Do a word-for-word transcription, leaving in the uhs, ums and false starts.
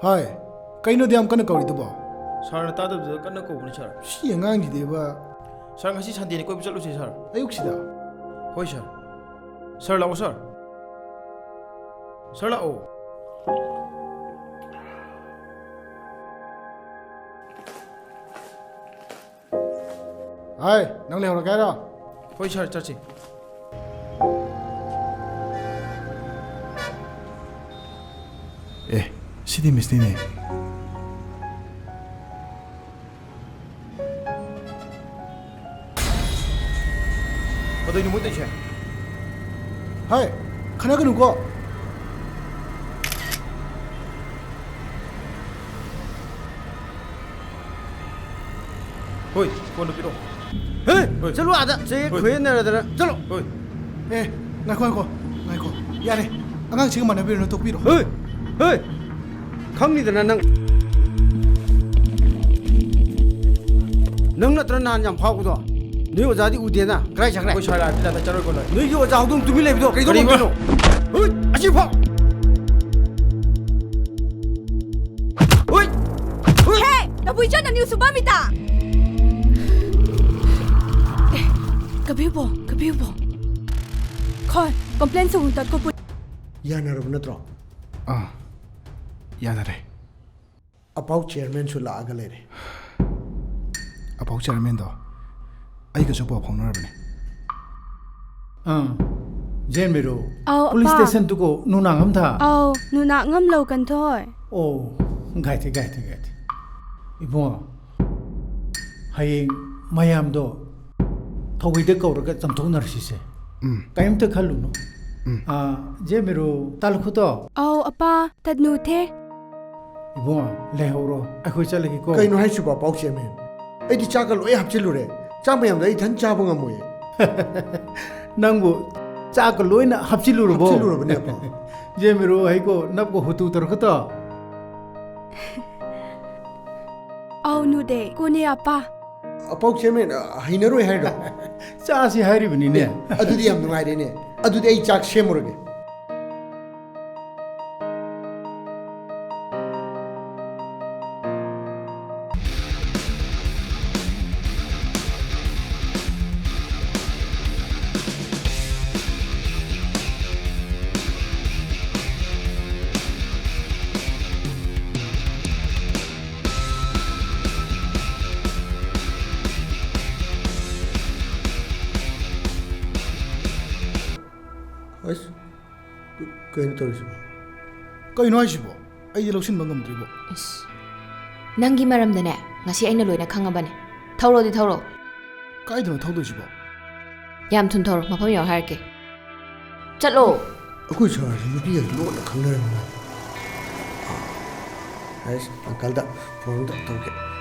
ꯍꯥꯏ, ꯀꯩꯅꯣꯗꯤ ꯌꯥꯝ ꯀꯟꯅ ꯀꯧꯔꯤꯗꯨꯕꯣ? ꯁꯥꯔꯅ ꯇꯥꯗꯕꯗꯨꯗ ꯀꯟꯅ ꯀꯧꯕꯅꯤ, ꯁꯥꯔ꯫ ꯁꯤ ꯑꯉꯥꯡꯁꯤꯗꯤꯕ꯫ ꯁꯥꯔ, ꯉꯁꯤ ꯁꯟꯗꯦꯅꯤ, ꯀꯣꯏꯕ ꯆꯠꯂꯨꯁꯦ, ꯁꯥꯔ꯫ ꯑꯌꯨꯛꯁꯤꯗ? ꯍꯣꯏ, ꯁꯥꯔ꯫ ꯁꯥꯔ, ꯂꯥꯛꯑꯣ, ꯁꯥꯔ꯫ ꯁꯥꯔ, ꯂꯥꯛꯑꯣ꯫ ꯍꯥꯏ, ꯅꯪ ꯂꯩꯍꯧꯔꯒꯦ ꯍꯥꯏꯔꯣ? ꯍꯣꯏ, ꯁꯥꯔ, ꯆꯠꯁꯤ꯫ ꯑꯦ, ꯁꯤꯗꯤ ꯃꯤꯁꯅꯤꯅꯦ꯫ ꯀꯗꯩꯅꯣ ꯃꯣꯏ ꯇꯧꯔꯤꯁꯦ? ꯍꯥꯏ, ꯈꯠꯅꯒꯅꯨꯀꯣ꯫ ꯍꯣꯏ, ꯐꯣꯟꯗꯣ ꯄꯤꯔꯛꯑꯣ꯫ ꯍꯦ, ꯍꯣꯏ꯫ ꯆꯠꯂꯣ ꯑꯥꯗ꯫ ꯆꯦ ꯍꯣꯏ꯫ ꯈꯨꯌꯦꯟꯅꯔꯗꯅ꯫ ꯆꯠꯂꯣ꯫ ꯍꯣꯏ꯫ ꯑꯦ, ꯉꯥꯏꯈꯣ, ꯉꯥꯏꯈꯣ, ꯉꯥꯏꯈꯣ꯫ ꯌꯥꯔꯦ, ꯑꯉꯥꯡꯁꯤꯒ ꯃꯥꯟꯅꯕꯤꯔꯨꯅꯨ, ꯇꯣꯛꯄꯤꯔꯣ꯫ ꯍꯣꯏ, ꯍꯣꯏ꯫ ꯈꯪꯅꯤꯗꯅ ꯅꯪ꯫ ꯅꯪ ꯅꯠꯇ꯭ꯔ ꯅꯍꯥꯟ ꯌꯥꯝ ꯐꯥꯎꯕꯗꯣ? ꯅꯣꯏ ꯑꯣꯖꯥꯗꯤ ꯎꯗꯦꯅ, ꯀꯗꯥꯏ ꯆꯠꯈ꯭ꯔꯦ? ꯑꯩꯈꯣꯏ ꯁꯥꯔ ꯂꯥꯛꯑꯗꯤ ꯂꯥꯛꯑꯗꯤ ꯆꯠꯂꯣꯏꯀꯣ ꯅꯣꯏ? ꯅꯣꯏꯒꯤ ꯑꯣꯖꯥ ꯍꯧꯗꯣꯡ ꯇꯨꯃꯤꯟ ꯂꯩꯕꯗꯣ ꯀꯩꯗꯧ ꯀꯔꯤꯕ? ꯉꯝꯗꯣꯏꯅꯣ? ꯍꯨꯏꯠ! ꯑꯁꯤ ꯐꯥꯎ! ꯍꯨꯏꯠ! ꯍꯨꯏꯠ! ꯍꯦ! ꯅꯕꯨ ꯏꯆꯟ ꯑꯅꯤ ꯎꯁꯨꯕ ꯃꯤꯇꯥ! ꯑꯦ, ꯀꯕꯤꯔꯕꯣ, ꯀꯕꯤꯔꯕꯣ꯫ ꯈꯣꯏ, complaint ꯁꯨ ꯇꯠꯀꯣ ꯄꯨ- ꯌꯥꯅꯔꯕ ꯅꯠꯇ꯭ꯔꯣ? ꯑꯥ, ꯌꯥꯅꯔꯦ꯫ ꯑꯄꯥꯎ ꯆꯤꯌꯔꯃꯦꯟꯁꯨ ꯂꯥꯛꯑꯒ ꯂꯩꯔꯦ꯫ ꯑꯄꯥꯎ ꯆꯤꯌꯔꯃꯦꯟꯗꯣ ꯑꯩꯒꯁꯨ ꯄꯥꯎ ꯐꯥꯎꯅꯔꯕꯅꯦ꯫ ꯑꯥ, ꯖꯦꯟ ꯃꯤꯔꯨ꯫ ꯑꯧ, ꯄꯨꯂꯤꯁ ꯑꯄꯥ꯫ ꯁ꯭ꯇꯦꯁꯟꯗꯨꯀꯣ ꯅꯨꯡꯅꯥꯡ ꯑꯝ ꯊꯥ꯫ ꯑꯧ, ꯅꯨꯡꯅꯥꯡ ꯑꯝ ꯂꯧ ꯀꯟꯊꯣꯏ꯫ ꯑꯣ, ꯒꯥꯏꯊꯤ, ꯒꯥꯏꯊꯤ, ꯒꯥꯏꯊꯤ꯫ ꯏꯕꯨꯡꯉꯣ, ꯍꯌꯦꯡ ꯃꯌꯥꯝꯗꯣ ꯊꯧꯒꯩꯗ ꯀꯧꯔꯒ ꯆꯥꯝꯊꯣꯛꯅꯔꯁꯤꯁꯦ꯫ ꯎꯝ꯫ ꯀꯩꯝꯇ ꯈꯜꯂꯨꯅꯨ꯫ ꯎꯝ꯫ ꯑꯥ, ꯖꯦꯟ ꯃꯤꯔꯨ, ꯇꯥꯂꯨꯈꯨꯇꯣ꯫ ꯑꯧ, ꯑꯄꯥ, ꯇꯠꯅꯨꯊꯦ꯫ ꯏꯕꯨꯡꯉꯣ, ꯂꯩꯍꯧꯔꯣ, ꯑꯩꯈꯣꯏ ꯆꯠꯂꯒꯦꯀꯣ꯫ ꯀꯩꯅꯣ ꯍꯥꯏꯁꯤꯕꯣ, ꯑꯄꯥꯎ ꯆꯤꯌꯔꯃꯦꯟ? ꯑꯩꯗꯤ ꯆꯥꯛꯀ ꯂꯣꯏ ꯍꯥꯞꯆꯤꯜꯂꯨꯔꯦ꯫ ꯆꯥꯛ ꯃꯌꯥꯝꯗꯣ ꯑꯩ ꯏꯊꯟ ꯆꯥꯕ ꯉꯝꯃꯣꯏꯌꯦ꯫ ꯅꯪꯕꯨ ꯆꯥꯛꯀ ꯂꯣꯏꯅ ꯍꯥꯞꯆꯤꯜꯂꯨꯔꯕꯣ? ꯍꯥꯞꯆꯤꯜꯂꯨꯔꯕꯅꯦ, ꯑꯄꯥ꯫ ꯖꯦꯟ ꯃꯤꯔꯨ, ꯍꯩꯀꯣ, ꯅꯞꯀ ꯍꯨꯇꯨ ꯇꯧꯔꯛꯀꯗꯣ꯫ ꯑꯧ, ꯅꯨꯗꯦ, ꯀꯣꯅꯦ, ꯑꯄꯥ꯫ ꯑꯄꯥꯎ ꯆꯤꯌꯔꯃꯦꯟ, ꯑ, ꯍꯩꯅꯔꯣꯏ ꯍꯥꯏꯔꯣ? ꯆꯥꯁꯤ ꯍꯥꯏꯔꯤꯕꯅꯤꯅꯦ꯫ ꯑꯦ, ꯑꯗꯨꯗꯤ ꯌꯥꯝ ꯅꯨꯡꯉꯥꯏꯔꯦꯅꯦ꯫ ꯑꯗꯨꯗꯤ ꯑꯩ ꯆꯥꯛ ꯁꯦꯝꯃꯨꯔꯒꯦ꯫ ꯀꯩꯅꯣ ꯇꯧꯔꯤꯁꯤꯕꯣ? ꯀꯩꯅꯣ ꯍꯥꯏꯁꯤꯕꯣ? ꯑꯩꯗꯤ ꯂꯧꯁꯤꯟꯕ ꯉꯝꯗ꯭ꯔꯤꯕꯣ꯫ ꯏꯁ, ꯅꯪꯒꯤ ꯃꯔꯝꯗꯅꯦ ꯉꯁꯤ ꯑꯩꯅ ꯂꯣꯏꯅ ꯈꯪꯉꯕꯅꯦ꯫ ꯊꯧꯔꯣꯗꯤ ꯊꯧꯔꯣ꯫ ꯀꯥꯏꯗꯅꯣ ꯊꯧꯗꯣꯏꯁꯤꯕꯣ? ꯌꯥꯝ ꯊꯨꯅ ꯊꯧꯔꯣ, ꯃꯐꯝ ꯌꯧꯔ ꯍꯥꯏꯔꯛꯀꯦ꯫ ꯆꯠꯂꯣ꯫ ꯑꯩꯈꯣꯏ ꯁꯥꯔꯁꯤ ꯅꯨꯄꯤꯒ ꯂꯣꯟꯅ ꯈꯪꯅꯔꯝꯃꯤ꯫ ꯑꯁ, ꯑꯪꯀꯜꯗ ꯐꯣꯟ ꯑꯝꯇ ꯇꯧꯒꯦ꯫